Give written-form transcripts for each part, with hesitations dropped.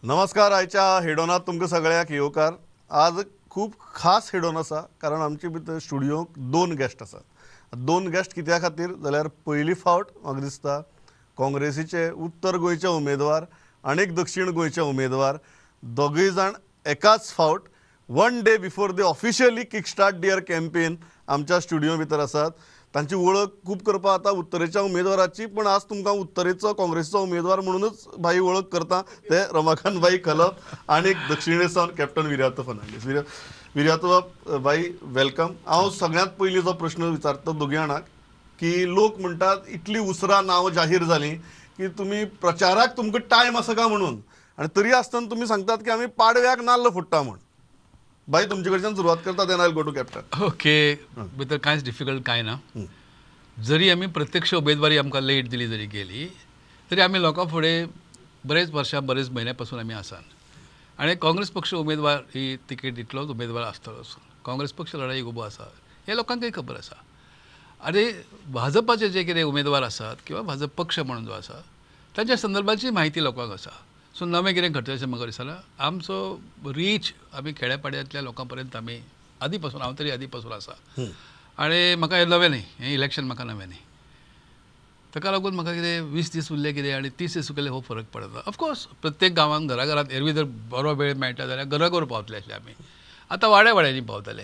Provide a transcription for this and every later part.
नमस्कार. आयच्या हेडोनात तुमकां सगळ्याक येवकार. आज खूब खास हेडोन आसा, कारण आमचे भितर स्टुडियोक दोन गेस्ट आसात. दोन गेस्ट कित्या खातीर जाल्यार पयली फावट म्हाका दिसता काँग्रेसीचे उत्तर गोंयचे उमेदवार आनी दक्षीण गोंयचे उमेदवार दोगूय जाण एकाच फावट, one day before they officially kick start their campaign, आमच्या स्टुडियो भितर आसात. तांची वळख खूब करपा आतां उत्तरेच्या उमेदवाराची, पण आज तुमकां उत्तरेचो काँग्रेसीचो उमेदवार म्हणूनच भाई वळख करता, ते रमाकांत भाई खलप आनी दक्षिणे सावन कॅप्टन विर्यातो फर्नांडीस. विर्यातो भाई, welcome. हांव सगळ्यांत पयलीं जो प्रश्न विचारता दोगी जाणांक की लोक म्हणटात इतली उसरां नांव जाहीर जालीं की तुमी प्रचाराक तुमकां टायम आसा काय म्हणून, आनी तरी आसतना तुमी सांगतात की आमी पाडव्याक नाल्ल फोडटा म्हूण. बाई, तुमचे कडच्यान सुरवात करता, then I go to captain. Okay, भितर कांयच डिफिकल्ट कांय ना. जरी आमी प्रत्यक्ष उमेदवारी आमकां लेट दिली जरी गेली तरी आमी लोकां फुडें बरेच वर्सां, बरेच म्हयन्या पासून आमी आसात आनी काँग्रेस पक्ष उमेदवार ही तिकेट दितलोच, उमेदवार आसतलोच. काँग्रेस पक्ष लढाईक उबो आसा हें लोकांकय खबर आसा. आनी भाजपाचे जे कितें उमेदवार आसात किंवा भाजप पक्ष म्हणून जो आसा तांच्या संदर्भाची म्हायती लोकांक आसा. सो नवें कितें घडटलें अशें म्हाका दिसना. आमचो रीच आमी खेड्यापाड्यांतल्या लोकां पर्यंत आमी आदी पासून, हांव तरी आदी पासून आसा आनी म्हाका हें नवें न्ही, हें इलेक्शन म्हाका नवें न्ही. ताका लागून म्हाका कितें 20 दीस उरले कितें आनी 30 दीस उरले हो फरक पडना. ऑफकोर्स प्रत्येक गांवांत घराघरांत एरवी जर बरो वेळ मेळटा जाल्यार घराघर पावतले आसले आमी, आतां वाड्या वाड्यांनी पावतले,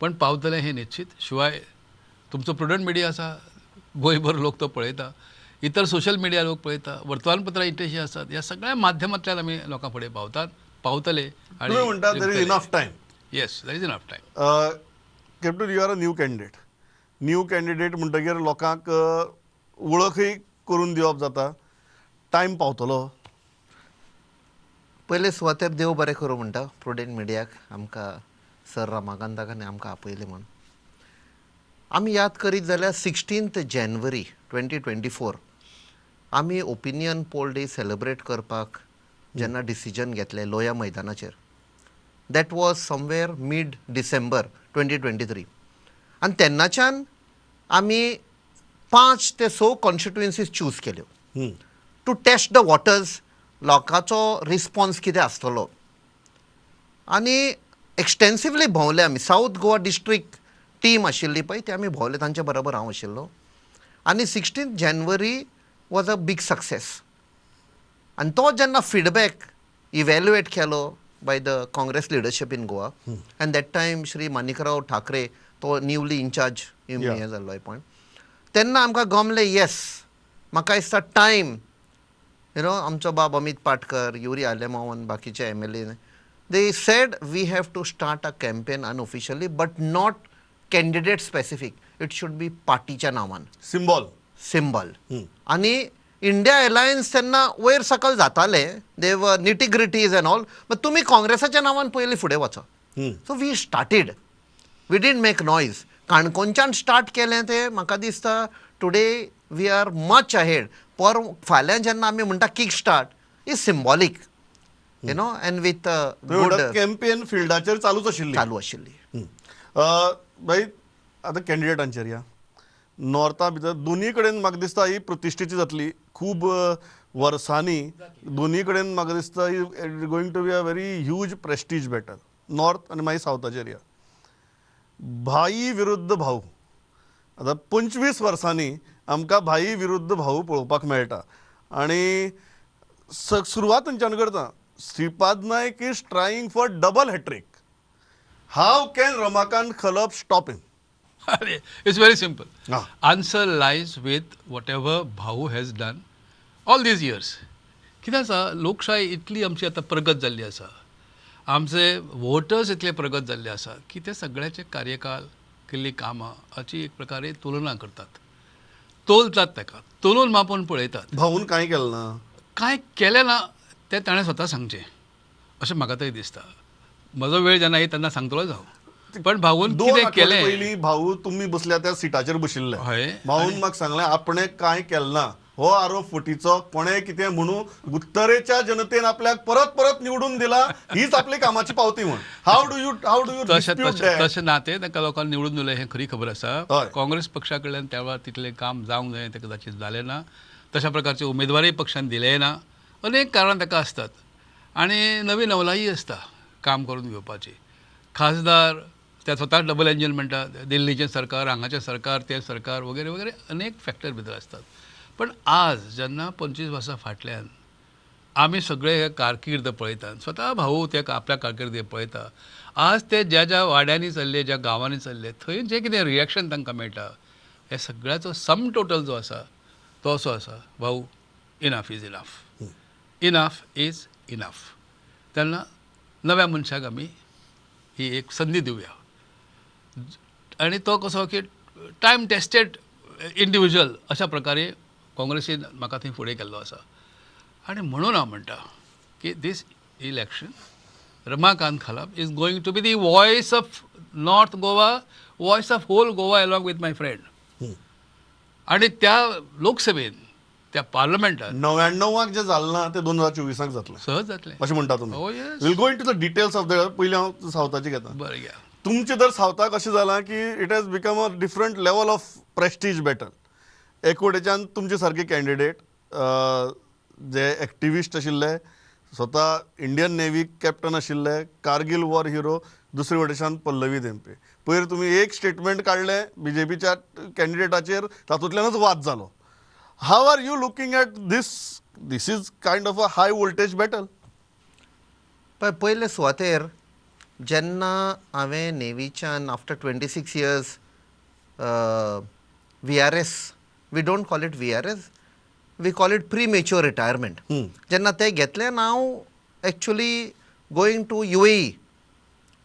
पण पावतले हें निश्चीत. शिवाय तुमचो प्रुडंट मिडिया आसा, गोंयभर लोक तो पळयता, इतर सोशल मिडिया लोक पळयता, वर्तमानपत्रां इतलीशीं आसात. ह्या सगळ्या माध्यमांतल्यान आमी लोकां फुडें पावतात, पावतले. आनी म्हणटा there is enough time. Yes, there is enough time. Captain, you are a new candidate. New candidate म्हणटगीर लोकांक वळखय करून दिवप जाता, टायम पावतलो? पयले सुवातेर देव बरें करूं म्हणटा प्रुडंट मिडियाक, आमकां सर रमाकांताक आनी आमकां आपयलें म्हूण. आमी याद करीत जाल्यार 16 जानेवारी 2024 आमी ओपिनियन पोल डे सेलिब्रेट करपाक जेन्ना डिसिजन घेतलें लोया मैदानाचेर, that was somewhere mid December 2023. आनी तेन्नाच्यान आमी 5 ते 6 कॉन्स्टिट्युएन्सीज चूज केल्यो टू टेस्ट the waters, लोकांचो रिस्पॉन्स कितें आसतलो. आनी एक्सटेन्सिवली भोंवले आमी. सावथ गोवा डिस्ट्रिक्ट टीम आशिल्ली पळय ती आमी भोंवले, तांचे बरोबर हांव आशिल्लो. आनी 16 जानेवारी वॉज अ बीग सक्सेस. आनी तो जेन्ना फिडबॅक इव्हॅल्युएट केलो by the Congress leadership in Goa, and that time Shri Manikrao Thackeray तो न्यूली इनचार्ज हें जाल्लो अपॉयंट, तेन्ना आमकां गमलें येस म्हाका दिसता टायम you know. आमचो बाब अमीत पाटकर, युरी आलेमाव आनी बाकीचे MLA, they said we have to start a campaign unofficially but not candidate specific, it should be पार्टीच्या नांवान, सिम्बॉल सिम्बॉल. आनी इंडिया अलायन्स तेन्ना वयर सकल जाताले, they were nitty-gritties and all, but तुमी काँग्रेसाच्या नांवान पयलीं फुडें वचो. So we started, we didn't make noise. काणकोणच्यान स्टार्ट केलें तें म्हाका दिसता today we are much ahead. पर फाल्यां जेन्ना आमी म्हणटा kick start is symbolic, you know, and with good campaign फिल्डाचेर चालूच आशिल्ली, चालू आशिल्ली. बाई, आतां कॅन्डिडेटांचेर या. नॉर्था भितर दोनी कडेन म्हाका दिसता ही प्रतिश्ठेची जातली खूब वर्सांनी. दोनी कडेन म्हाका दिसता ही going to be a very huge prestige battle, north आनी मागीर सावथाचेर या. भाई विरुद्ध भाऊ, आतां 25 वर्सांनी आमकां भाई विरुद्ध भाऊ पळोवपाक मेळटा. आनी सुरवात थंयच्यान करता. Shripad Naik is trying for double hat-trick. How can Ramakant Khalap stop him? It's very simple. Answer lies with whatever Bhau has done all these years. कितें आसा, लोकशाय इतली आमची आतां प्रगत जाल्ली आसा, आमचे वोटर्स इतले प्रगत जाल्ले आसा की ते सगळ्याचे कार्यकाल केल्ली कामां हाची एक प्रकारे तुलना करतात, तोलतात, ताका तोलून मापून पळयतात. भाऊन कांय केलें ना, कांय केलें ना तें ताणें स्वता सांगचें अशें म्हाका तरी दिसता. म्हजो वेळ जेन्ना येता तेन्ना सांगतलोच हांव. पण भाऊन कितें केलें, पयलीं भाऊ तुमी बसल्या त्या सिटाचेर बशिल्ले, भाऊन म्हाका सांगलें आपणें कांय केलें ना, हो आरोप फटीचो, कोणें कितें म्हणून उत्तरेच्या जनतेन आपल्याक परत परत निवडून दिला हीच आपली कामाची पावती म्हूण. How do you dispute that? तशें ना, तें तांकां लोकांनी निवडून दिलें हें खरी खबर आसा. काँग्रेस पक्षा कडल्यान त्या वेळार तितलें काम जावंक जाय तें कदाचीत जालें ना, तशा प्रकारचे उमेदवारय पक्षान दिले ना, अनेक कारणां ताका आसतात. आनी नवी नवलाई आसता काम करून घेवपाची. खासदार त्या स्वता डबल इंजीन म्हणटा, दिल्लीचें सरकार, हांगाचें सरकार, तें सरकार वगैरे वगैरे अनेक फॅक्टर भितर आसतात. पण आज जेन्ना 25 वर्सां फाटल्यान आमी सगळे हे कारकीर्द पळयतात, स्वता भाऊ ते आपल्या कारकिर्दी पळयता, आज ते ज्या ज्या वाड्यांनी चल्ले, ज्या गांवांनी चल्ले, थंय जें कितें रिएक्शन तांकां मेळटा, हे सगळ्याचो सम टोटल जो आसा तो असो आसा, भाऊ enough is enough, enough is enough. तेन्ना नव्या मनशाक आमी ही एक संदी दिवया. आनी तो कसो की टायम टेस्टेड इंडिविज्युअल अशा प्रकारे काँग्रेसीन म्हाका थंय फुडें केल्लो आसा. आनी म्हणून हांव म्हणटा की this election Ramakant Khalap is going to be the voice of North Goa, voice of whole Goa along with my friend. आनी त्या लोकसभेन, त्या पार्लमेंटात 99 जे जालें ना ते 2024 जातलें, सहज जातलें अशें म्हणटा तुमी. Oh yes. Will go into the details of the. पयलीं हांव सावथाची घेता. बरें घ्या. तुमचें जर सावथाक अशें जालां की it has become a different level of prestige battle. एक वटेच्यान तुमचे सारके कॅन्डिडेट जे एक्टिविस्ट आशिल्ले, स्वता इंडियन नेव्ही कॅप्टन आशिल्ले, कारगील वॉर हिरो, दुसरे वटेच्यान पल्लवी धेंपे. पयर तुमी एक स्टेटमेंट काडलें बीजेपीच्या कॅन्डिडेटाचेर, तातूंतल्यानच वाद जालो. How are you looking at this? This is kind of a high voltage battle. पळय, पयले सुवातेर जेन्ना हांवें नेवीच्यान after 26 years VRS, we don't call it VRS, we call it premature retirement, जेन्ना तें घेतलें आनी हांव actually going to UAE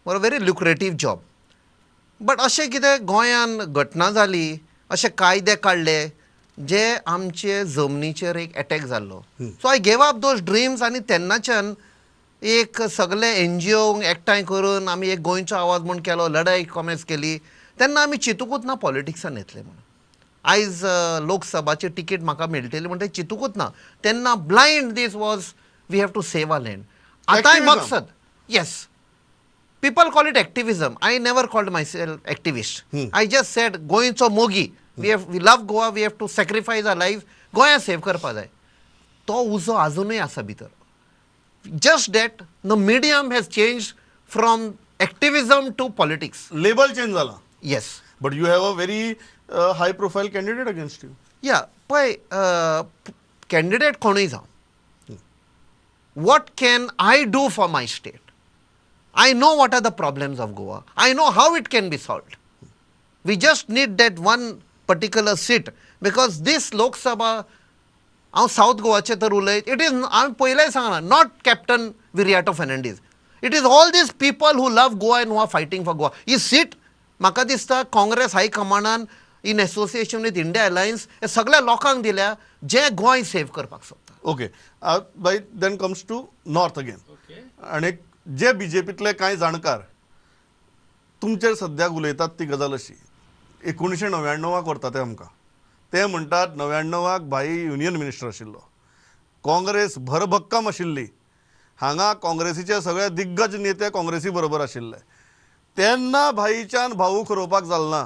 for a very lucrative job. But अशें कितें गोंयान घटना जाली, अशे कायदे काडले जे आमचे जमनीचेर एक एटॅक जाल्लो. So I gave up those dreams. आनी तेन्नाच्यान एक सगळे एनजीओ एकठांय करून आमी एक गोंयचो आवाज म्हूण केलो, लढाई कॉमेस केली. तेन्ना आमी चिंतुकूच ना पॉलिटिक्सान येतले म्हणून. आयज लोकसभाची तिकीट म्हाका मेळटली म्हण तें चिंतुकूच ना तेन्ना. Blind this was we have to save our land. आतांय Activism. मकसद, yes, people call it activism. I never called myself activist. I just said गोंयचो मोगी, we love Goa, we have to sacrifice our life, गोंया save करपा जाय. तो उजो आजुनूय आसा भितर. Just that the medium has change from activism to politics. Label change जाला. Yes. But you have a very high profile candidate against you. या, पळय, कॅन्डिडेट कोणूय जावं, what can I do for my state? I know what are the problems of Goa. I know how it can be solved. We just need that one particular seat because this Lok Sabha, हांव south गोवाचें तर उलयत, it is, हांवें पयलेंय सांगलां, not Captain Viriato Fernandes, it is all these people who love Goa and who are fighting for Goa. He seat म्हाका दिसता Congress हायकमांडान in association with India Alliance हे सगळ्या लोकांक दिल्या जे गोंय सेव करपाक सोदता. ओके बाई, then comes to North again. आनी जे बीजेपीतले कांय जाणकार तुमचेर सद्याक उलयतात ती गजाल अशी, 1999 व्हरता ते आमकां. ते म्हणटात 99 भाई युनियन मिनिस्टर आशिल्लो, काँग्रेस भरभक्कम आशिल्ली, हांगा काँग्रेसीचे सगळे दिग्गज नेते काँग्रेसी बरोबर आशिल्ले, तेन्ना भाईच्यान भाऊक हरोवपाक जालें ना.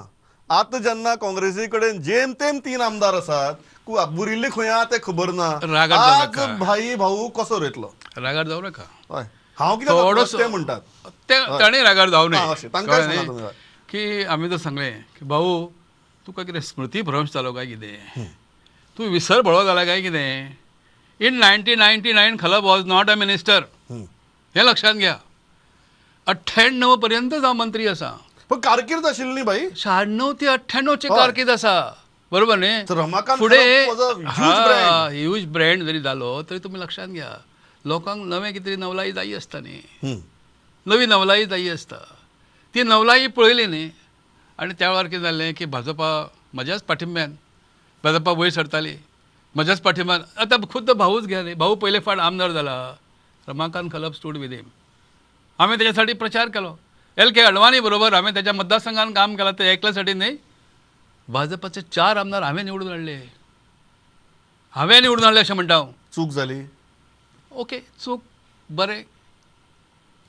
आतां जेन्ना काँग्रेसी कडेन जेम तेम 3 आमदार आसात, बुरिल्ले खंय आहा तें खबर ना, रागार जावं आज नाका. भाई भाऊ कसो रयतलो? रागार जावं नाका. हय, हांव कितें थोडोसो ते म्हणटात ते ताणें रागार जावं हा, नये. अशें तांकां कळ्ळें सांगा न्ही? तुमी. की आमी जर सांगलें की भाऊ तुका कितें स्मृती भ्रंश जालो काय कितें, तूं विसर भळो जाला काय कितें? In 1999 Khalap was not a minister, हें लक्षांत घ्या. 98 पर्यंतच हांव मंत्री आसा. पण कारकीर्द आशिल्ली न्ही भाई. 96 ते 98ची हय. कारकीर्द आसा, बरोबर न्ही? तर रमाकांत फुडें Khalap was a huge brand. Huge brand जरी जालो तरी तुमी लक्षांत घ्या, लोकांक नवें कितें तरी नवलाई जायी आसता न्ही, नवी नवलाई जायी आसता. ती नवलाई पळयली न्ही, आनी त्या वेळार कितें जालें की भाजपा म्हज्याच पाठिंब्यान भाजपा वयर सरताली, म्हज्याच पाठिंब्यान. आतां खुद्द भाऊच घ्या न्ही, भाऊ पयले फावट आमदार जाला, Ramakant Khalap stood with him. हांवें तेज्या साठी प्रचार केलो, एल के अडवाणी बरोबर हांवें तेज्या मतदारसंघान काम केलां, ते एकल्यासाठी न्ही. भाजपाचे 4 आमदार हांवें निवडून हाडले, हांवें निवडून हाडले अशें म्हणटा हांव. चूक जाली. ओके, चूक बरें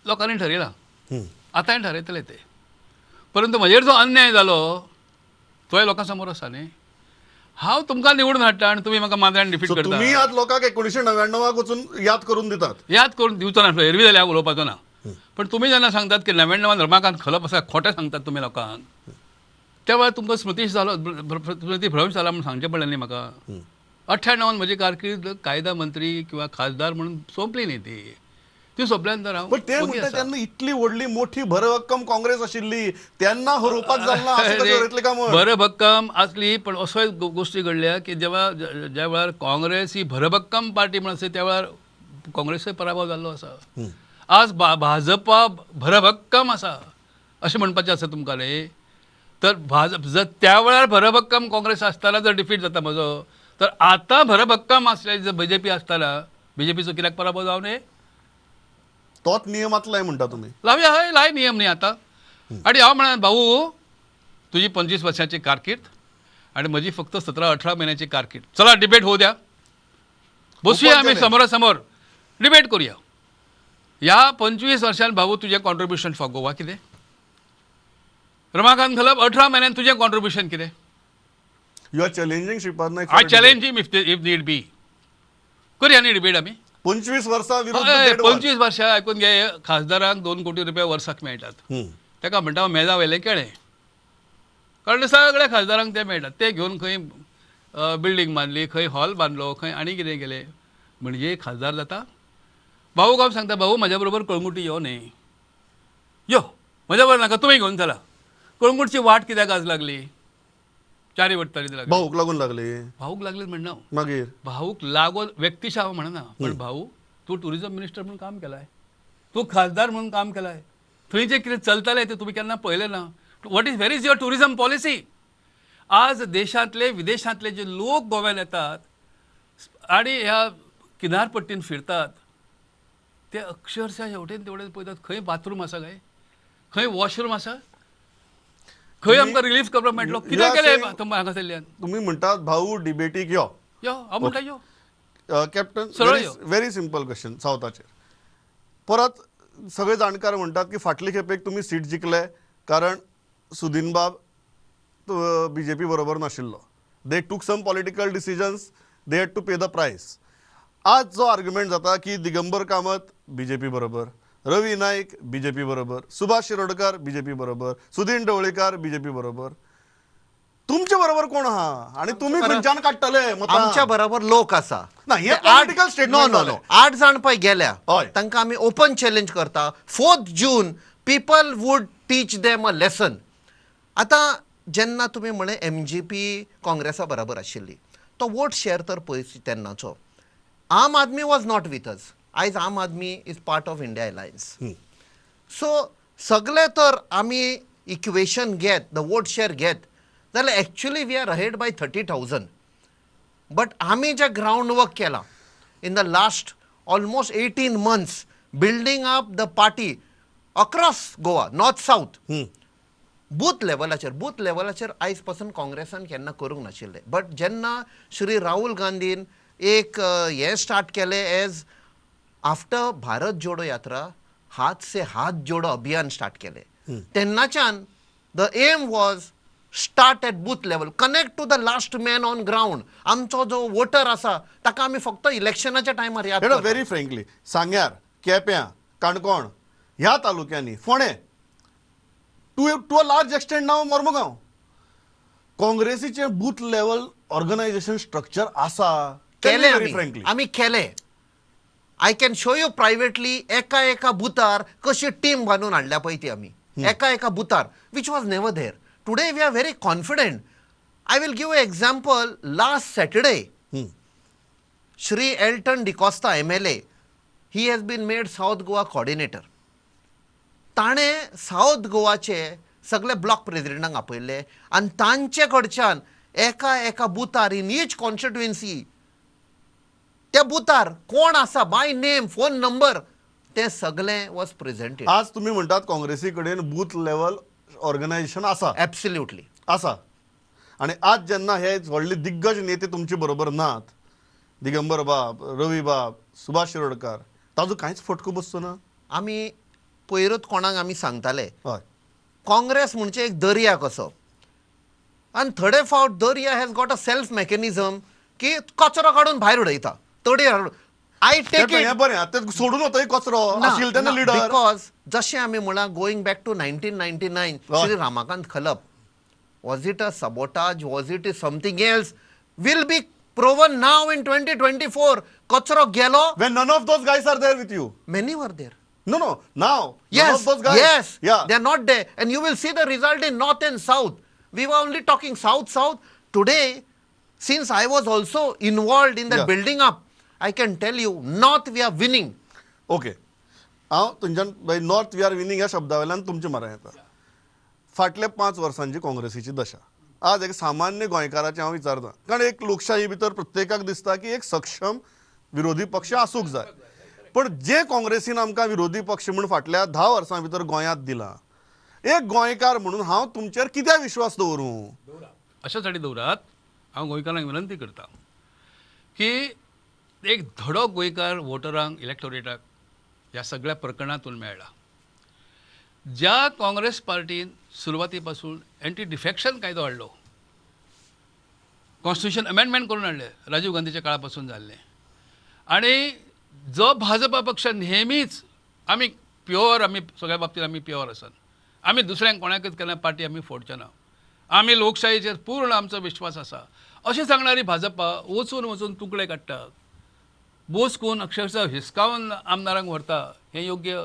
लोकांनी ठरयलां, आतांय ठरयतले ते, परंतु म्हजेर जो अन्याय जालो तोय लोकां समोर आसा न्ही. हांव तुमकां निवडून हाडटा आनी तुमी म्हाका मांद्र्यान डिफीट करता. तुमी आज लोकांक 1999 वचून याद करून दितात. याद करून दिवचो ना, एरवी जाल्यार हांव उलोवपाचो ना, पण तुमी जेन्ना सांगतात की 99 रमाकांत खलप आसा, खोटें सांगतात तुमी लोकांक, त्या वेळार तुमकां स्मृती जालो, स्मृती भ्रंश जाला म्हूण सांगचें पडलें न्ही म्हाका. 98 म्हजी कारकीर्द कायदा मंत्री किंवा खासदार म्हणून सोंपली न्ही ती, ती सोंपल्या नंतर हांव पण ते म्हणटा तेन्ना इतली व्हडली मोठी भरभक्कम काँग्रेस आशिल्ली तेन्ना हरोवपाक जालना अशें कशें उलयतले काय म्हण? भरभक्कम आसली, पण असोय गोष्टी घडल्या की जेव्हा ज्या वेळार काँग्रेस ही भरभक्कम पार्टी म्हणून आसली त्या वेळार काँग्रेसचो पराभव जाल्लो आसा. आज भाजपा भरभक्कम आसा अशें म्हणपाचें आसा तुमकां न्ही. तर भाजप जर त्या वेळार भरभक्कम काँग्रेस आसतना जर डिफीट जाता म्हजो, तर आतां भरभक्कम आसले जर बीजेपी आसतना बीजेपीचो कित्याक पराभव जावं न्ही? तोच नियमांतलाय म्हणटा तुमी. लावया, हय लाय नियम न्ही आतां. आनी हांव म्हणा भाऊ तुजी 25 वर्सांची कारकीर्द आनी म्हजी फक्त 17-18 म्हयन्याची कारकीर्द, चला डिबेट होऊ द्या, बसूया आमी समोरासमोर डिबेट करूया. ह्या 25 वर्षान भाऊ तुजें कॉन्ट्रिब्युशन फॉर गोवा कितें? रमाकांत खलप 18 म्हयन्यान तुजें कॉन्ट्रिब्युशन कितें? You are challenging Shripad Naik. I challenge him if need be. करूया न्ही डिबेट आमी. 25 वर्सां विरुद्ध 25 वर्सां आयकून घे, खासदारांक 2 कोटी रुपया वर्साक मेळटात, ताका म्हणटा हांव मेजा वयलें केळें, कारण सगळ्या खासदारांक ते मेळटात, ते घेवन खंय बिल्डींग बांदली, खंय हॉल बांदलो, खंय आनी कितें केलें, म्हणजे खासदार जाता. भाऊ हांव सांगता, भाऊ म्हज्या बरोबर कळंगुटी यो न्ही, यो म्हज्या बरोबर नाका, तुमी घेवन चला. कळंगूटची वाट कित्याक आज लागली? चारी वट्टांनी लागली, भाऊक लागून लागली. भाऊक लागली म्हणना, मागीर भाऊक लागून व्यक्तिशा हांव म्हणना, पण भाऊ तूं टुरिजम मिनिस्टर म्हणून काम केलाय, तूं खासदार म्हणून काम केलाय, थंय जें कितें चलतालें तें तुमी केन्ना पळयलें ना. What is where is your tourism policy? आज देशांतले विदेशांतले जे लोक गोव्यान येतात आनी ह्या किनारपट्टीन फिरतात ते अक्षरशः हेवटेन तेवटेन पळयतात, खंय बाथरूम आसा काय, खंय वॉशरूम आसा, खंय आमकां रिलीफ करपाक मेळटलो, कितें केलें हांगासरल्यान? तुमी म्हणटात भाऊ डिबेटीक यो, यो हांव म्हणटा यो. कॅप्टन, व्हेरी सिंपल क्वेश्चन सावथाचेर परत सगळे जाणकार म्हणटात की फाटले खेपेक तुमी सीट जिखले कारण सुदीन बाब बीजेपी बरोबर नाशिल्लो, they took some political decisions, they had to pay the price. आज जो आर्ग्युमेंट जाता की दिगंबर कामत बीजेपी बरोबर, रवी नाईक बीजेपी बरोबर, सुभाष शिरोडकर बीजेपी बरोबर, सुदीन ढवळीकर बीजेपी बरोबर, तुमचे बरोबर कोण आहा आणि तुम्ही खंयच्यान काडटले? आमच्या बरोबर लोक आसा ना, हे पॉलिटिकल स्टेटमेंट. नो नो, 8 जाण पळय गेल्या तांकां आमी ओपन चॅलेंज करता. 4 June people would teach them a lesson. आतां जेन्ना तुमी म्हळें एमजीपी काँग्रेसा बरोबर आशिल्ली, तो वोट शेअर तर पळय तेन्नाचो, Aam Aadmi was not with us. आयज Aam Aadmi is part of India alliance. So सगळे तर आमी इक्वेशन घेत, the vote share घेत जाल्यार actually we are ahead by 30,000. But आमी जे ग्रावंड वर्क केलां in the last almost 18 months building up the party across Goa, north south, booth लेवलाचेर, booth लेवलाचेर आयज पासून काँग्रेसान केन्ना करूंक नाशिल्लें. बट जेन्ना श्री राहुल गांधीन एक हें स्टार्ट केलें एज आफ्टर भारत जोडो यात्रा, हात से हात जोडो अभियान स्टार्ट केलें, तेन्नाच्यान the aim was start at booth level, connect to the last man on ground. आमचो जो वोटर आसा ताका आमी फक्त इलेक्शनाच्या टायमार याद करता. व्हेरी फ्रेंकली, सांग्यार, केप्यां, काणकोण ह्या तालुक्यांनी, Ponda, to a large extent नाव मोर्मुगांव, काँग्रेसीचें बूथ लेवल ऑर्गनायझेशन स्ट्रक्चर आसा. केलें आमी, केलें. I can show you privately एका एका बुथार कशी टीम बांदून हाडल्या पळय ती आमी, एका एका बुथार, which was never there. Today we are very confident. I will give a example. Last Saturday Shri Elton D'Costa MLA, he has been made South Goa coordinator. ताणें सावथ गोवाचे सगळे ब्लॉक प्रेजिडेंटांक आपयल्ले आनी तांचे कडच्यान एका एका बुथार इन ईच कॉन्स्टिट्युएन्सी त्या बुथार कोण आसा बाय नेम, फोन नंबर, ते सगळें वॉज प्रेझेंटेड. आज तुमी म्हणटात काँग्रेसी कडेन बूथ लेवल ऑर्गनायझेशन आसा. एब्सोल्युटली आसा. आनी आज जेन्ना हे व्हडले दिग्गज नेते तुमचे बरोबर नात, दिगंबर बाब, रवी बाब, सुभाष शिरोडकर, ताजो कांयच फटको बसचो ना. आमी पयरूच कोणाक आमी सांगताले, काँग्रेस म्हणजे एक दर्या कसो, आनी थोडे फावट दर्या has got a self mechanism की कचरो काडून भायर उडयता तडे I take हें बरें, आतां सोडून वतय कचरो आशिल्ले तेन्ना लिडर. Because जशें आमी म्हळां, going back to 1999, Shri Ramakant Khalap, was it a sabotage, was it is something else, will be proven now in 2024. कचरो गेलो. When none of those guys are there with you. Many were there. No, no, now. None Yes, of those guys. yes. Yeah. They are not there. And you will see the result in North and South. We were only talking South, South. Today, since I was also involved in that building up, I can tell you, North we are winning. Okay, हांव तुमच्यान north we are winning ह्या शब्दा वयल्यान तुमचे मरा येता. फाटल्या 5 वर्सांची काँग्रेसीची दशा आज एक सामान्य गोंयकाराचें हांव विचारता, कारण एक लोकशाही भितर प्रत्येकाक दिसता की एक सक्षम विरोधी पक्ष आसूंक जाय, पण जे काँग्रेसीन आमकां विरोधी पक्ष म्हूण फाटल्या 10 वर्सां भितर गोंयांत दिला, एक गोंयकार म्हणून हांव तुमचेर कित्याक विश्वास दवरूं? अशासाठी दवरात. हांव गोंयकारांक विनंती करता की एक धडो गोंयकार वोटरांक, इलेक्टोरेटाक ह्या सगळ्या प्रकरणातून मेळ्ळा. ज्या काँग्रेस पार्टीन सुरवाती पासून एंटी डिफेक्शन कायदो हाडलो, कॉन्स्टिट्युशन अमेंडमेंट करून हाडले, राजीव गांधीच्या काळापासून जाल्लें, आनी जो भाजपा पक्ष नेहमीच आमी प्युअर, आमी सगळ्या बाबतीत आमी प्युअर आसात, आमी दुसऱ्यांक कोणाकच केन्ना पार्टी आमी फोडचे ना, आमी लोकशाहीचेर पूर्ण आमचो विश्वास आसा अशें सांगणारी भाजपा वचून वचून तुकडे काडटा, बोसकून अक्षरशः हिसकावन आमदारांक व्हरता. हें योग्य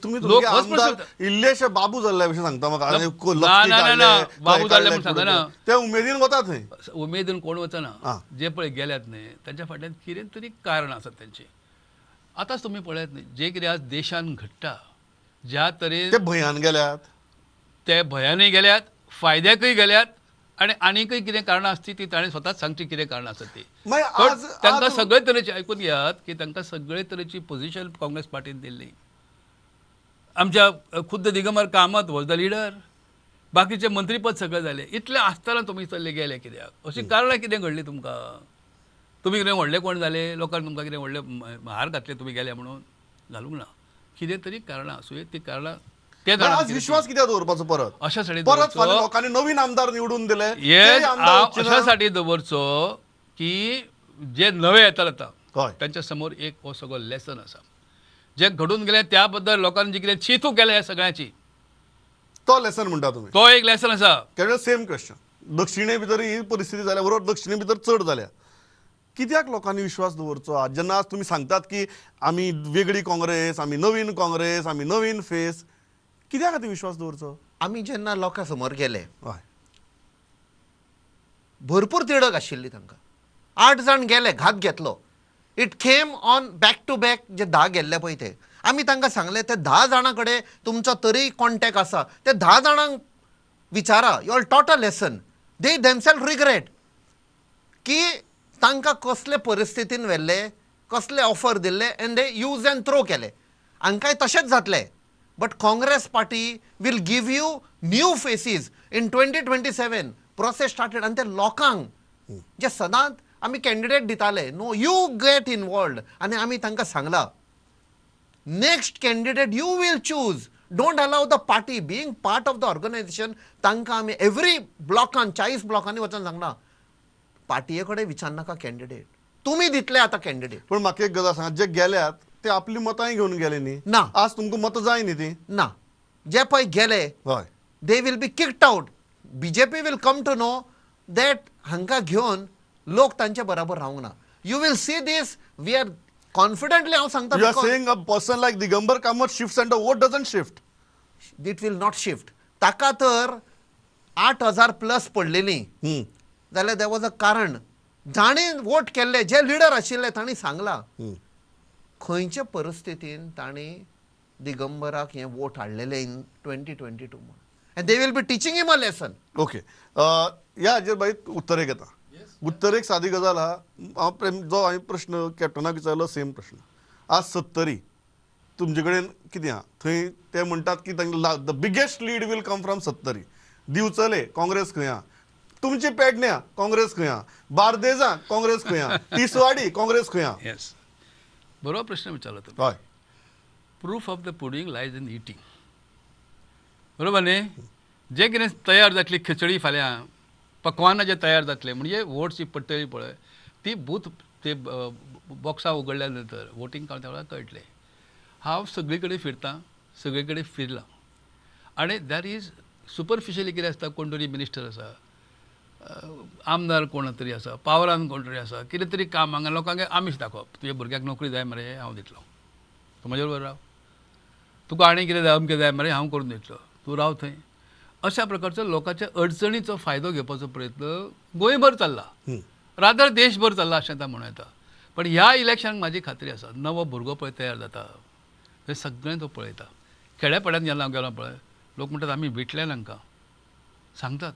तुमी लोक तुमगे होच आमदार प्रश्न इल्लेशे बाबू जाल्ल्या भशेन सांगता म्हाका. आनी ना, लक्ष्मी ना, ना, ना, काडले, बाबू जाल्ले म्हूण काडले, सांगना. ते उमेदीन वता थंय. उमेदीन कोण वचना, जे पळय गेल्यात न्ही तांच्या फाटल्यान कितें तरी कारण आसात तेंची. आतांच तुमी पळयात न्ही जे कितें आज देशान घडटा, ज्या तरेन ते भंयान गेल्यात, ते भंयानूय गेल्यात, फायद्याकूय गेल्यात, आनी आनीकय कितें कारणां आसती ती ताणें स्वताच सांगची कितें कारणां आसात ती. मागीर पण तांकां सगळे तरेची आयकून घेयात की तांकां सगळे तरेची पोझिशन काँग्रेस पार्टीन दिल्ली. आमच्या खुद्द Digambar Kamat was the leader, बाकीचे मंत्रीपद सगळे जाले. इतलें आसतना तुमी चल्ले गेले कित्याक? अशी कारणां कितें घडली तुमकां? तुमी कितें व्हडले कोण जाले? लोकांक तुमकां कितें व्हडले हार घातले तुमी गेले म्हणून? घालूंक ना. कितें तरी कारणां आसूं येत, ती कारणां ते जाणा आज कितें विश्वास कित्याक दवरपाचो परत? अशासाठी परत फाल्यां लोकांनी नवीन आमदार निवडून दिले, येस, तेय आमदार वचचे ना. अशासाठी दवरचो की जे नवे येतात आतां तांच्या समोर एक हो सगळो लेसन आसा, जे घडून गेले त्याबद्दल लोकांनी जे कितें चिंतूंक गेले ह्या सगळ्यांची, तो लेसन म्हणटा तुमी, तो एक लेसन आसा. कारण सेम क्वेश्चन दक्षिणे भितर ही परिस्थिती जाल्या बरोबर, दक्षिणे भितर चड जाल्या, कित्याक लोकांनी विश्वास दवरचो आज जेन्ना आज तुमी सांगतात की आमी वेगळी काँग्रेस, आमी नवीन काँग्रेस, आमी नवीन फेस, कित्या खातीर विश्वास दवरचो? आमी जेन्ना लोकां समोर गेले, भरपूर तिडक आशिल्ली तांकां. 8 जाण गेले, घात घेतलो. It came on back to back जे 10 गेल्ले पळय ते आमी तांकां सांगलें, ते 10 जाणां कडेन तुमचो तरी कॉन्टेक्ट आसा, ते 10 जाणांक विचारा, you all taught a lesson. They themselves regret की तांकां कसले परिस्थितीन व्हेल्ले, कसले ऑफर दिल्ले, and they use and throw केले. हांकांय तशेंच जातलें. But Congress party will give you new faces in 2027. Process started. आनी ते लोकांक जे सदांच आमी कॅन्डिडेट दिताले, नो you get involved. आनी आमी तांकां सांगलां, next candidate you will choose, don't allow the party being part of the organisation. तांकां आमी एवरी ब्लॉकान 40 ब्लॉकांनी वचून सांगलां, पार्टीये कडेन विचारनाका कॅन्डिडेट, तुमी दितले आतां कॅन्डिडेट. पण म्हाका एक गजाल सांगा, जे गेल्यात ते आपली मतांय घेवन गेले न्ही? ना. आज तुमकां मतां जाय न्ही ती? ना, जे पळय गेले they will be kicked out. BJP will come to know that हांकां घेवन लोक तांचे बराबर रावंक ना. You will see this. We are confidently हांव सांगता, You are saying a person like Digambar Kamat shifts and the vote doesn't shift. It will not shift. ताका तर 8,000 प्लस पडलेली जाल्यार there was a कारण. जाणें वोट केल्ले जे लिडर आशिल्ले तांणी सांगलां खंयचे परिस्थितीन तांणी दिगंबराक हें वोट हाडलेलें इन 2022 म्हूण. And they will be teaching him a lesson. Okay, ह्या हाजेर बाई उत्तरेक येता. उत्तरेक सादी गजाल आहा. हांव प्रेम जो हांवें प्रश्न कॅप्टनाक विचारलो सेम प्रश्न. आज 70 तुमचे कडेन कितें आहा थंय ते म्हणटात की तांकां the biggest lead will come from Sattari. Divchale Congress खंय आहा, तुमची पेडण्या काँग्रेस खंय आहा, बार्देजा काँग्रेस खंय आहा, तिसवाडी काँग्रेस खंय आहा? येस, बरोबर प्रश्न विचारलो तुम्ही. Proof of the pudding lies in eating. बरोबर न्ही? जे कितें तयार जातली खिचडी फाल्यां पकवानां जे तयार जातले, म्हणजे वोट जी पडटली पळय ती बूथ ते बॉक्सां उगडल्या नंतर वोटींग कावंटा वेळार कळटलें. हांव सगळे कडेन फिरतां, सगळे कडेन फिरलां आनी that is superficially कितें आसता, कोण तरी मिनिस्टर आसा, आमदार कोण तरी आसा, पावरान कोण तरी आसा, कितें तरी काम हांगा लोकांक आमीश दाखोवप, तुज्या भुरग्याक नोकरी जाय मरे हांव दितलो, तूं म्हजे बरोबर राव, तुका आनी कितें जाय अमकें जाय मरे हांव करून दितलो, तूं राव थंय. अशा प्रकारचो लोकांच्या अडचणीचो फायदो घेवपाचो प्रयत्न गोंयभर चल्ला, रादर देशभर चल्ला अशें आतां म्हणूं येता. पण ह्या इलेक्शनाक म्हाजी खात्री आसा, नवो भुरगो पळय तयार जाता थंय सगळें तो पळयता. खेड्यापाड्यांत जेन्ना हांव गेलो पळय, लोक म्हणटात आमी विटल्यान हांकां सांगतात,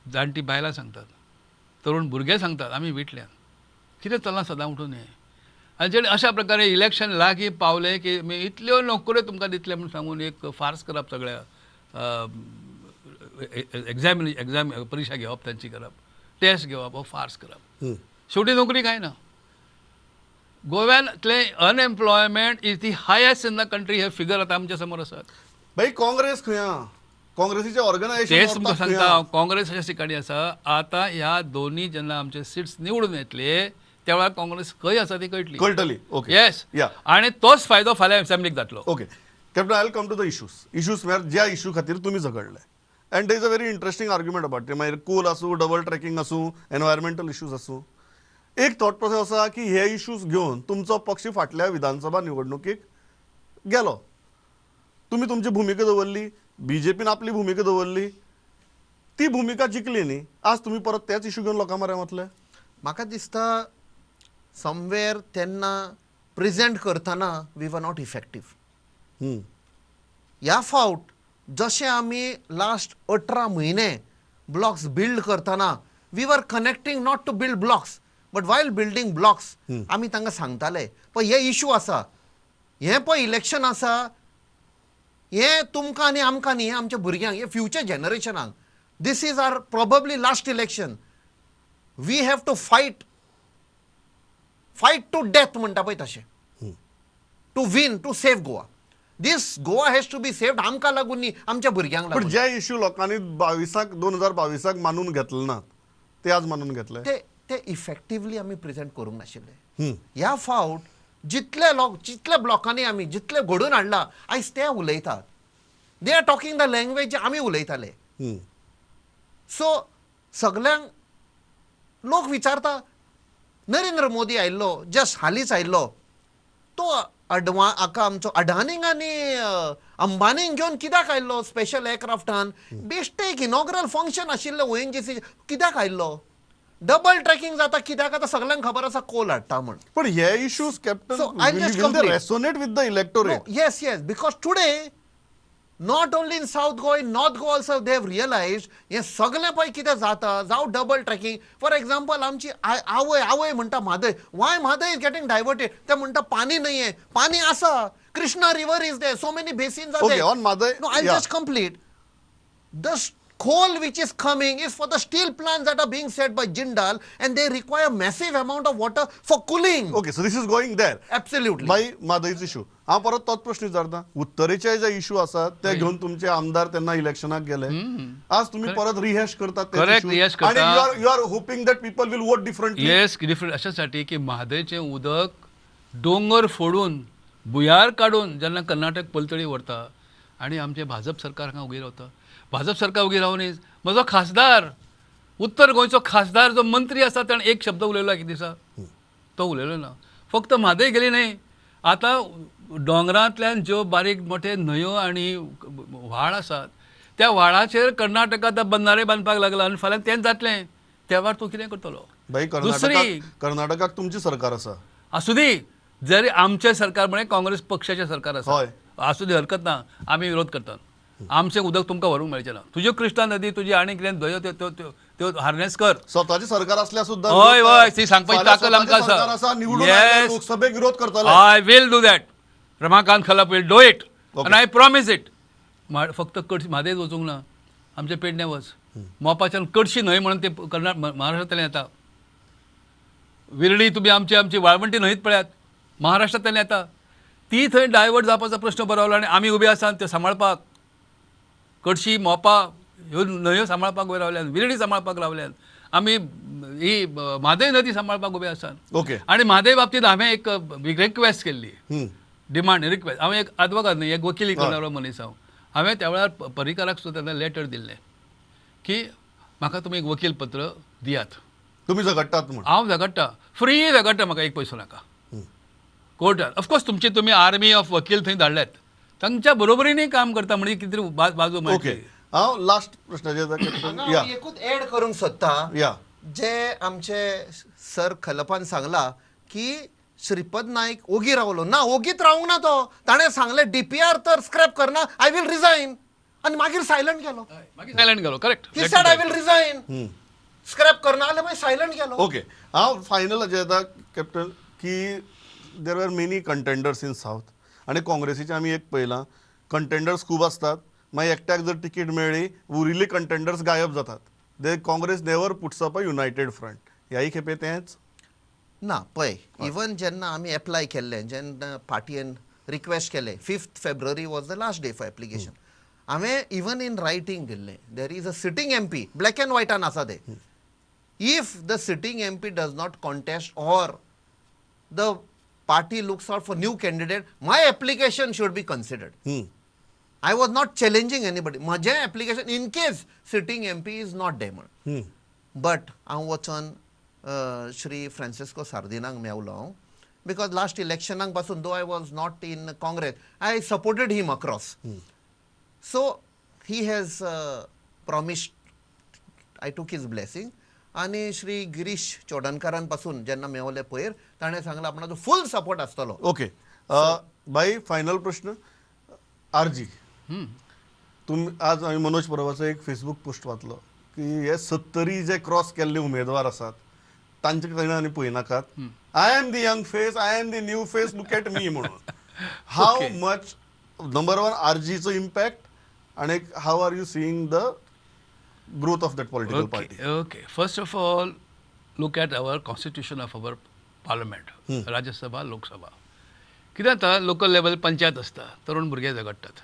जाणटी बायलां सांगतात, तरुण भुरगे सांगतात आमी विटल्यान, कितें चल्लां सदां उठून हें. आनी जे अशा प्रकारे इलेक्शन लागीं पावलें की इतल्यो नोकऱ्यो तुमकां दितले म्हूण सांगून एक फार्स करप, सगळ्या एग्जाम एग्जाम परिक्षा घेवप तांची करप, टेस्ट घेवप, हो फार्स करप, शेवटी नोकरी कांय ना. गोव्यांतलें unemployment is the highest in the country, hey figure आतां आमच्या समोर आसात. भाई काँग्रेस खंय आहा? काँग्रेसीचे ऑर्गनायझेशन तेच तुमकां सांगता हांव, काँग्रेस अशा ठिकाणी आसा आतां. ह्या दोनी जेन्ना आमचे सिट्स निवडून येतले त्या वेळार काँग्रेस खंय आसा ती कळटली, कळटली. ओके, येस, आनी तोच फायदो फाल्यां असेंब्लीक जातलो. Okay captain, I will come to the issues. Issues म्हळ्यार ज्या इशू खातीर तुमी झगडले, and there is a very interesting argument about ते, मागीर कोल आसूं, डबल ट्रॅकिंग आसूं, एनवायरमेंटल इश्यूज आसूं. एक थॉट प्रोसेस आसा की हे इश्यूज घेवन तुमचो पक्ष फाटल्या विधानसभा निवडणुकीक गेलो, तुमी तुमची भुमिका दवरली, बीजेपीन आपली भुमिका दवरली, ती भुमिका जिखली न्ही, आज तुमी परत तेच इशू घेवन लोकां म्हऱ्यान वतले. म्हाका दिसता समवेर तेन्ना प्रेजेंट करतना we were not effective. ह्या फावट जशें आमी लास्ट 18 म्हयने ब्लॉक्स बिल्ड करतना we were connecting not to build blocks but while building blocks आमी तांकां सांगताले पळय हे इशू आसा, हें पळय इलेक्शन आसा, हें तुमकां आनी आमकां न्ही, हें आमच्या भुरग्यांक, हें future जनरेशनाक, this is our probably last election, we have to fight, fight to death म्हणटा पळय तशें, to win, to save Goa, this Goa has to be saved, आमकां लागून न्ही, आमच्या भुरग्यांक पण लागून. जे इश्यू लोकांनी 2022 मानून घेतले नात ते आज मानून घेतले, ते इफेक्टिवली आमी प्रेजेंट करूंक नाशिल्ले. ह्या फावट जितले लोक, जितले ब्लॉकांनी आमी जितले घडोवन हाडला आयज ते उलयतात, they are talking the language आमी उलयताले. सो सगल्यांक लोक विचारता, नरेंद्र मोदी आयिल्लो, जस्ट हालींच आयिल्लो, तो हाका आमचो अडानींक आनी अंबानींक घेवन कित्याक आयिल्लो स्पेशल एअरक्राफ्टान, बेश्टे एक इनॉग्रल फंक्शन आशिल्लें ONGC, कित्याक आयिल्लो, डबल ट्रॅकिंग जाता कित्याक, आतां सगल्यांक खबर आसा कोल हाडटा म्हण. पण हे issues captain So, I'll just complete. Resonate with the electorate. Yes, yes, because today not only in South Goa, in North Goa also they have realized हें सगळें पळय कितें जाता, जावं डबल ट्रॅकिंग. फॉर एग्जाम्पल आमची आवय आवय म्हणटा Mhadei, why Mhadei is getting diverted, ते म्हणटा पाणी नाही आहे, पाणी आसा, Krishna river is there, so many basins are Okay, on Mhadei, No, I just complete. The coal which is coming is for the steel plants that are being set by Jindal, and they require massive amount of water for cooling. Okay, so this is going there. Absolutely. By म्हादयचो issue हांव परत तोच प्रश्न विचारता, उत्तरेचे जे issue आसात ते घेवन तुमचे आमदार तेन्ना इलेक्शनाक गेले, आज तुम्ही परत रिहॅश करतात. Correct, rehash करता. आणि you are hoping that people will vote differently. Yes, different अशासाठी की म्हादयचें उदक दोंगर फोडून भुंयार काडून जेन्ना कर्नाटक पलतडी व्हरता आनी आमचें भाजप सरकार हांगा उगी रावता. भाजप सरकार उगी रावून म्हजो खासदार, उत्तर गोंयचो खासदार जो मंत्री आसा ताणें एक शब्द उलयलो एक दिसा, तो उलयलो ना. फक्त म्हादय गेली न्हय, आतां दोंगरांतल्यान ज्यो बारीक मोठे न्हंयो आनी व्हाळ आसात त्या व्हाळाचेर कर्नाटक आतां बंधारे बांदपाक लागला आनी फाल्यां तेंच जातलें. त्या वेळार तूं कितें करतलो? भाई दुसरी कर्नाटकाक तुमची सरकार आसा, आसूं दी, जरी आमचें सरकार म्हळें काँग्रेस पक्षाचें सरकार आसा, आसूं दी, हरकत ना, आमी विरोध करतात, आमचें उदक तुमकां व्हरूंक मेळचें ना, तुज्यो कृष्णा नदी तुजी आनी कितें न्हंयो त्यो हार्नेस कर. स्वताचें सरकार असल्यार सुद्दां हय हय, ती सांगपाची ताकद आमकां आसा, लोकसभेक विरोध करतले. I will do that, Ramakant Khalap will do it आनी I promise it. फक्त कडशी म्हादयच वचूंक ना, आमच्या पेडण्यां वच, मोपाच्यान कडशी न्हंय म्हणून ते कर्नाटक महाराष्ट्रांतल्यान येता, विर्डी तुमी आमची आमची वाळवंटी न्हंयत पळयात, महाराष्ट्रांतल्यान येता, ती थंय डायवर्ट जावपाचो प्रश्न बरवला आनी आमी उबे आसा ते सांबाळपाक. कडशी मोपा ह्यो न्हंयो सांबाळपाक उबे रावल्यात, विर्डी सांबाळपाक रावल्यात, आमी ही म्हादय नदी सांबाळपाक उबे आसात. ओके. आनी म्हादय बाबतींत हांवें एक रिक्वेस्ट केल्ली, डिमांड रिक्वेस्ट. हांव एक आदवोगाद न्ही, एक वकिली करणारो मनीस हांव. हांवें त्या वेळार पर्रीकाराक सुद्दां तेन्ना लेटर दिल्लें की म्हाका तुमी एक वकील पत्र दियात, तुमी झगडटात म्हूण. हांव झगडटा, फ्री झगडटा, म्हाका एक पयसो नाका कोर्टात. ऑफकोर्स तुमची तुमी आर्मी ऑफ वकील थंय धाडल्यात, तांच्या बरोबरीनूय काम करता म्हणजे कितें तरी बाजू ओके. मेळटली. हांव लास्ट प्रश्नाचेर हांव एकूच एड करूंक सोदता, या जे आमचे सर खलपान सांगला की श्रीपद नायक ओगी रावलो ना, ओगीत रावंक ना तो. ताणें सांगलें डीपीआर तर स्क्रॅप करना, I will resign, आनी मागीर सायलंट गेलो. मागीर सायलंट गेलो, correct. He said I will resign, scrap करना जाल्यार मागीर सायलंट गेलो. ओके. हांव फायनल हाजेर येता कॅप्टन की there are many contenders in south आनी काँग्रेसीचें आमी एक पळयलां, कंटेंडर्स खूब आसतात, मागीर एकट्याक जर तिकीट मेळ्ळी उरिल्ले कंटेंडर्स गायब जातात. They Congress never puts up a united front. ह्याय खेपे तेंच ना. पळय, इवन जेन्ना आमी एप्लाय केल्लें, जेन्ना पार्टयेन रिक्वेस्ट केलें, 5 February was the last day for application. हांवें इवन इन रायटींग दिल्लें, there is a sitting MP, black and व्हायटान आसा तें. If the sitting MP does not contest or the party looks out for new candidate, my application should be considered. I was not challenging anybody. म्हजें application in case sitting MP is not there म्हण. But हांव वचोन Shri Francisco सार्दिनाक मेवलो हांव, because last इलेक्शनाक पासून though I was not in Congress, I supported him across. So he has promised, I took his blessing. आनी श्री गिरीश चोडणकारान पासून जेन्ना मेवले पयर, ताणें सांगलां आपणाचो फूल सपोर्ट आसतलो. ओके बाई, फायनल प्रश्न आरजी. तुमी आज हांवें मनोज परबाचो एक फेसबूक पोस्ट वाचलो की हे 70 जे क्रॉस केल्ले उमेदवार आसात तांचे कडेन आनी पळयनाकात. I am the young face, I am the new face, look at me म्हणून. हाव मच नंबर वन आरजीचो इम्पॅक्ट आनी how are you seeing the growth of that political party? Okay. First of all, look at our constitution of our parliament, Rajya Sabha, Lok Sabha. कितें जाता, local level panchayat आसता, तरुण भुरगे झगडटात,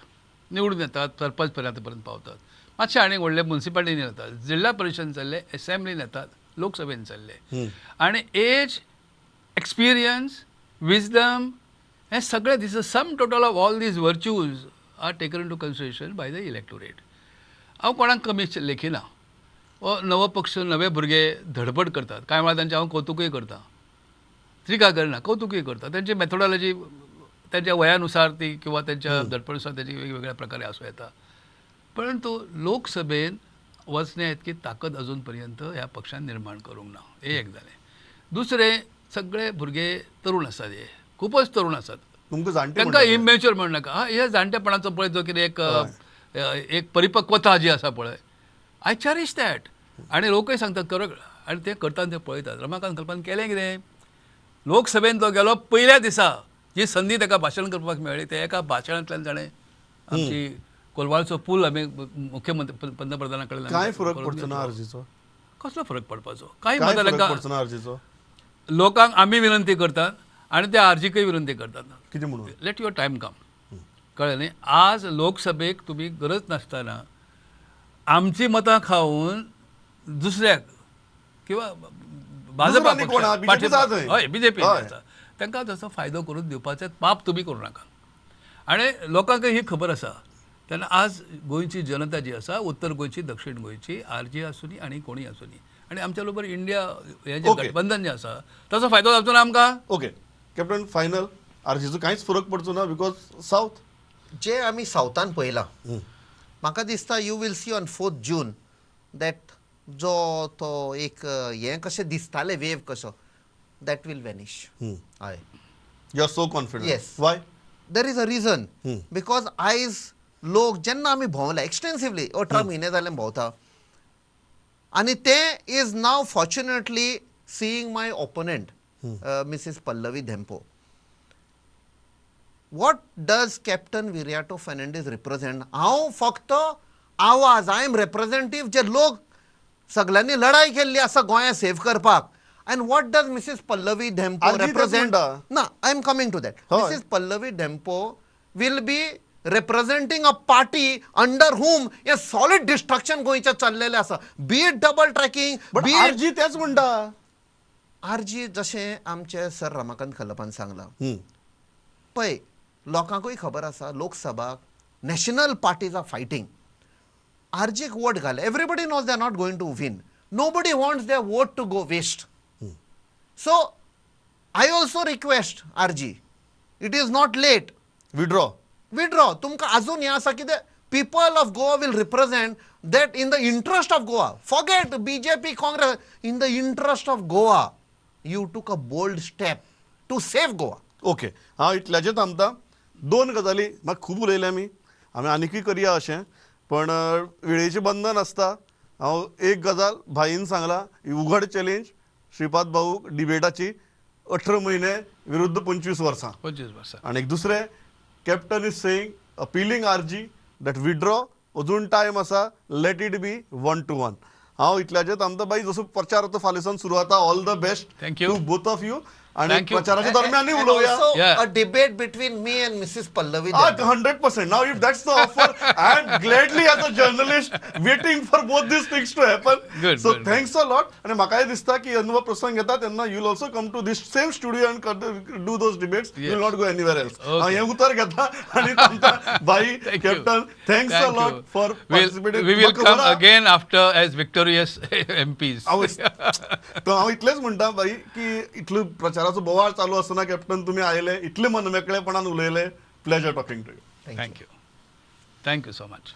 निवडून येतात, सरपंच पर्यंत पावतात, मातशे आनी व्हडले मुन्सिपालिटीन येतात, जिल्हा परिशद चल्ले, एसेंब्लीन येतात, लोकसभेन चल्ले. आनी एज, एक्सपिरियन्स, विजडम हें सगळें, this is sum total of all these virtues are taken into consideration by the electorate. हांव कोणाक कमी लेखिना. हो नवो पक्ष, नवे भुरगे धडपड करतात, कांय वेळार तांचें हांव कौतुकूय करता, टिका करना, कौतुकूय करता. तांची मेथोडॉलॉजी त्यांच्या वयानुसार ती किंवा त्यांच्या धडपडीनुसार त्याची वेगवेगळ्या प्रकारे आसूं येता. परंतु लोकसभेन वचण्या इतकी ताकद अजून पर्यंत ह्या पक्षान निर्माण करूंक ना, हें एक जालें. दुसरें, सगळे भुरगे तरुण आसात, हे खुबच तरुण आसात, तांकां इमॅच्युअर म्हणू नाका. हा, हे जाणटेपणाचो पळय जो कितें एक एक परिपक्वता जी आसा पळय, I cherish that. आनी लोकय सांगतात कर, आनी ते करता ते पळयतात. रमाकांत खलपान केलें कितें, लोकसभेन तो गेलो, पयल्या दिसा जी संदी ताका भाशण करपाक मेळ्ळी, ते एका भाशणांतल्यान ताणें आमची कोलवाळचो पूल आमी मुख्यमंत्री पंतप्रधाना कडेन. काय फरक पडचो ना आरजीचो? कसलो फरक पडपाचो? काय पडचो ना आरजीचो? लोकांक आमी विनंती करतात आनी त्या आरजीकय विनंती करतात, कितें म्हणून, let your time कम. कळ्ळें न्ही? आज लोकसभेक तुमी गरज नासतना आमची मतां खावन दुसऱ्याक किंवा भाजपा, हय बीजेपी आसा, तांकां तसो फायदो करून दिवपाचें पाप तुमी करूं नाका. आनी लोकांक ही खबर आसा. तेन्ना आज गोंयची जनता जी आसा, उत्तर गोंयची, दक्षिण गोंयची, आरजी आसूनी आनी कोणीय आसूनी, आनी आमच्या बरोबर इंडिया हें जें गठबंधन जें आसा ताचो फायदो जावचो ना आमकां. ओके कॅप्टन, फायनल आरजीचो कांयच फरक पडचो ना because south जे आमी सावथान पळयलां, म्हाका दिसता you will see on 4 June that जो तो एक हें कशें दिसतालें वेव कसो, that will vanish. हय, you are so confident? Yes. Why? There is a reason. Because आयज लोक जेन्ना आमी भोंवले एक्सटेन्सिवली, 18 म्हयने जाले भोंवता, आनी ते is now fortunately seeing my opponent Mrs Pallavi Dempo. What does Captain Viriato Fernandes represent? हांव फक्त आवाज, I am representative जे लोक सगळ्यांनी लढाई केल्ली आसा गोंया सेव करपाक. And what does Mrs Pallavi Dempo represent? ना, I am coming to that. Mrs Pallavi Dempo will be representing a party under whom a solid destruction गोंयचें चल्लेलें आसा, be it double tracking, but be RG तेच म्हणटा. RG जशें आमचे sir Ramakant खलपान सांगलां पळय, लोकांकूय खबर आसा Lok Sabha national parties are fighting. आरजीक vote घाले, everybody knows they are not going to win, nobody wants their vote to go waste. So I also request RG, it is not late, withdraw. Withdraw. तुमकां अजून हें आसा कितें, people of Goa will represent that in the interest of Goa. Forget BJP, Congress, in the interest of Goa you took a bold step to save Goa. Okay, हांव इतल्याचेर थांबता. दोन गजाली म्हाका खूब उलयले आमी, आमी आनिकूय करया अशें, पण वेळेचें बंधन आसता. हांव एक गजाल भाईन सांगला, ही उघड चॅलेंज श्रीपाद भाऊ डिबेटाची, 18 म्हयने विरुद्ध 25 वर्सां. 25 वर्सां. आनी एक दुसरें, captain is saying appealing RG that withdraw, अजून टायम आसा, let it be 1-1. हांव इतल्याचेर थांबता. बाई, जसो प्रचार आतां फाल्यां सुरू जाता, all the best thank you to both of you. आणि Thank you. प्रचाराच्या दरम्यानूय उलोवया. Also Yeah. a debate between me and Mrs. Pallavi. 100%. Now, if that's the offer, I am gladly as a journalist waiting for both these things to happen. Good, So, good, thanks a lot. आणि म्हाकाय दिसता की जेन्ना प्रसंग येता तेन्ना you will also come to this same studio and do those debates. You will not go anywhere else. Okay. हांव हें उतर घेता आनी थांबता. भाई, Thank you. Captain, thanks a Thank lot you. For participating. We will come again after as victorious MPs. तो हांव इतलेंच म्हणटा भाई की इतलो प्रचाराचो बोवाळ चालू आसतना कॅप्टन तुमी आयले, इतले मनमेकळेपणान उलयले. Pleasure talking to you. Thank you. Thank you so much.